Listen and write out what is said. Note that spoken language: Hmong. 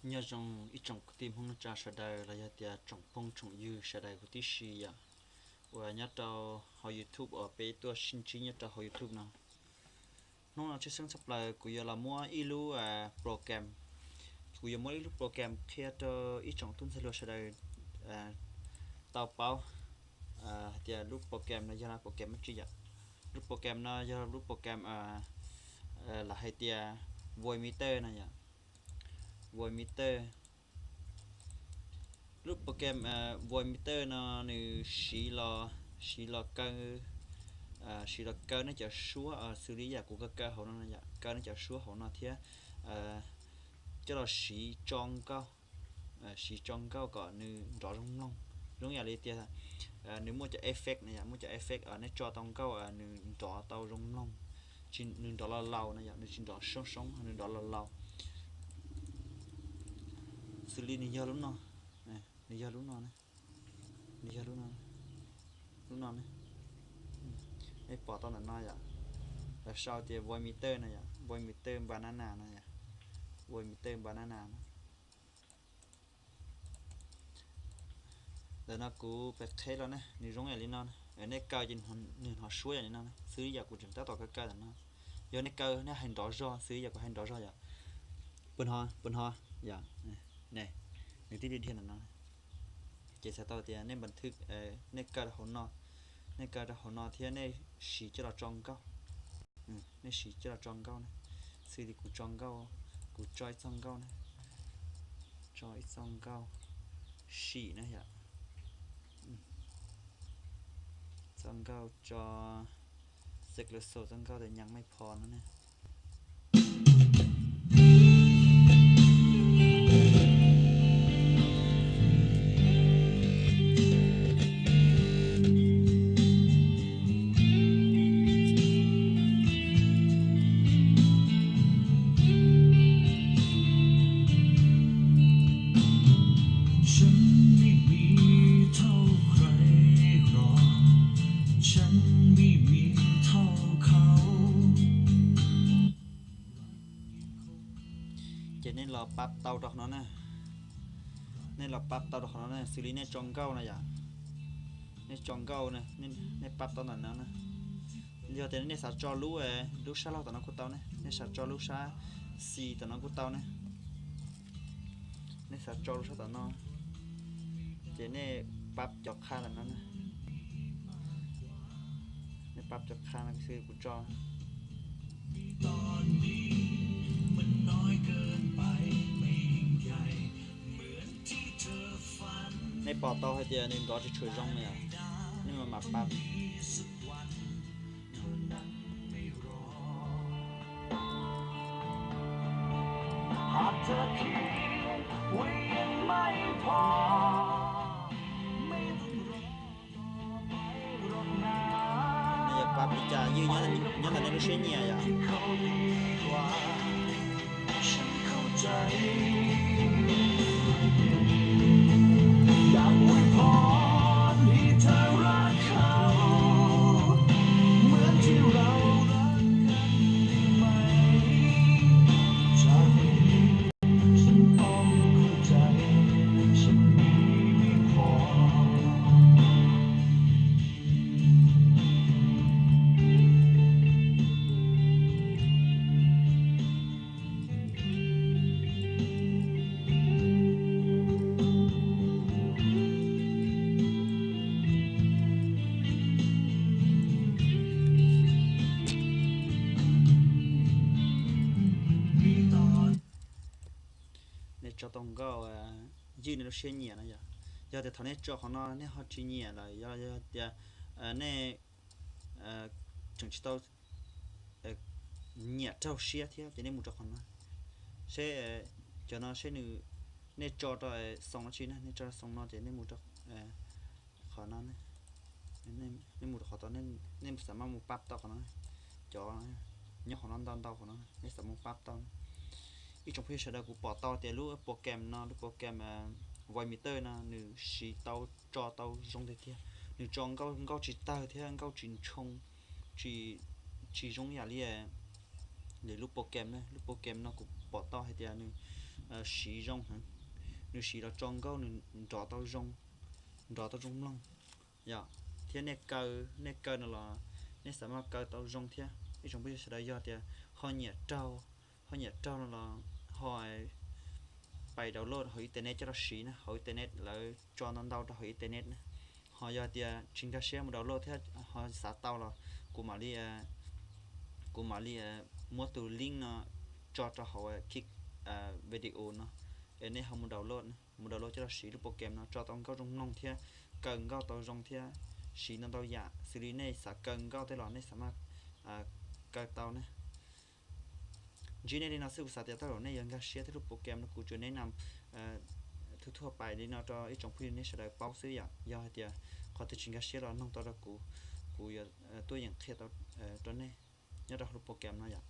Nyob zoo ib tsoom kwv tij Hmoob neej tsa sawv daws los yog tias tsoom phooj tsoom ywg sawv daws huv tib si yom, uas nyob rau hauv YouTube uas peb tuaj sib ntsib nyob rau hauv YouTube no. Hnub no tshwj xeeb tshaj plaws kuv yuav los muab ib lub program, kuv yuav muab ib lub program qhia rau ib tsoom tub ntxhais hluas sawv daws tau paub hais tias lub program no yog program dab tsi yom. Lub program no yog lub program lawv hais tias Voice Meter no yom. Voice Meter, lub program Voice Meter no nws siv los, siv los kaw, siv los kaw nej cov suab xws li yam kuv kaw kaw hauv no, kaw nej cov suab hauv no thiab coj los siv tso nkauj, siv tso nkauj kom nws nrov zoo mloog. Zoo yam li tias nws muaj cov effect no yom, muaj cov effect nej tso tau nkauj nws nrov tau zoo mloog, nws nrov laus laus no yom, nws tsis nrov soob soob, nws nrov laus laus. Xws li nws yog lub no, nws yog lub no, nws yog lub no, lub no ne. Nej pom tau ntawm no yom, lawv sau tias Voice Meter no yom, Voice Meter Banana no yom, Voice Meter Banana no. Ntawm no kuv pem qheb los ne, nws zoo yam li no, nej kaw ces nws hnov suab yam li no, xws li yam kuv tseem tab tom kaw kaw ntawm no. Yog nej kaw nej hais nrov zog, xws li yam kuv hais nrov zog yom, puas hnov, puas hnov yom, ne, nws tib dhia dhia ntawm no. Ces txhais tau tias nej npa thwj, nej kaw rau hauv no, nej kaw rau hauv no thiab nej siv coj los tso nkauj, nej siv coj los tso nkauj na. Xws li kuv tso nkauj, kuv tso ib txoj nkauj na, tso ib txoj nkauj sim na yom, txoj nkauj tso, xev lus xos txoj nkauj tias Nhạc Mây Phò no ne. Ces nej los pab tau rau qhov no na. Nej los pab tau rau qhov no na, xws li nej tso nkauj no yom. Nej tso nkauj, nej pab tau ntawm no na. Yog tias nej xav tso lub, lub sab laug tom no kuj tau ne, nej xav tso lub sab xis tom no kuj tau ne. Nej xav tso lub sab tom no, ces nej pab cov qha ntawm no na. Nej pab cov qha no xwb kuv tso. Nej pom tau hais tias nws nrov tsis tshua zoo li, nej mam mam pab. Nej yuav pab li cas ywj nyob ntawm nej lub siab nyiam yom. Nej tso tau nkauj ywj nej lub siab nyiam no yom. Yog tias thaum nej tso qhov no nej ho tsis nyiam lawm, yog tias nej tseem tsis tau nyiam raug siab thiab ces nej mus rau qhov no. Seb cov no seb nws, nej tso rau xoo dab tsi na, nej tso rau xoo no ces nej mus rau qhov no, nej mus rau qhov tod, nej xav maj mus pab tau qhov no. Cov nyob qhov no ntau ntau qhov no nej xav mus pab tau. Ib tsoom phooj ywg sawv daws, kuv pom tau tias lub program no, lub program Voice Meter no nws siv tau, tso tau zoo tiag tiag. Nws tso nkauj, nkauj tsis tawg thiab nkauj tsis ntshoo, tsis, tsis zoo yam li lwm lub program na. Lub program no kuv pom tau hais tias nws siv zoo heev, nws siv los tso nkauj nws nrov tau zoo, nrov tau zoo mloog yom. Thiab nej kaw, nej kaw no los nej xav mas kaw tau zoo thiab. Ib tsoom phooj ywg sawv daws yog tias ho nyiam raug, ho nyiam raug no los ho pais download hauv internet coj los siv na, hauv internet lawv tso ntau ntau rau hauv internet na. Ho yog tias tsis nkag siab mus download thiab ho xav tau los kuv mam li, kuv mam li muab tus link no tso rau hauv kick video no, es nej ho mus download, mus download coj los siv. Lub program no tso tau nkauj zoo mloog thiab kaw nkauj tau zoo thiab siv ntau ntau yam. Xws li nej xav kaw nkauj tej los nej xav mas kaw tau ne. Ntsib nej li no xwb kuv xav tias tej zaum nej yuav nkag siab thiab. Lub program no kuv tsuas nes nam thuaj thuaj pais li no rau ib tsoom phooj ywg nej sawv daws paub xwb yom. Yog hais tias qhov twg tsis nkag siab los noog tau rau kuv, kuv yuav tuaj yeem qhia tau rau nej nyob rau hauv lub program no yom.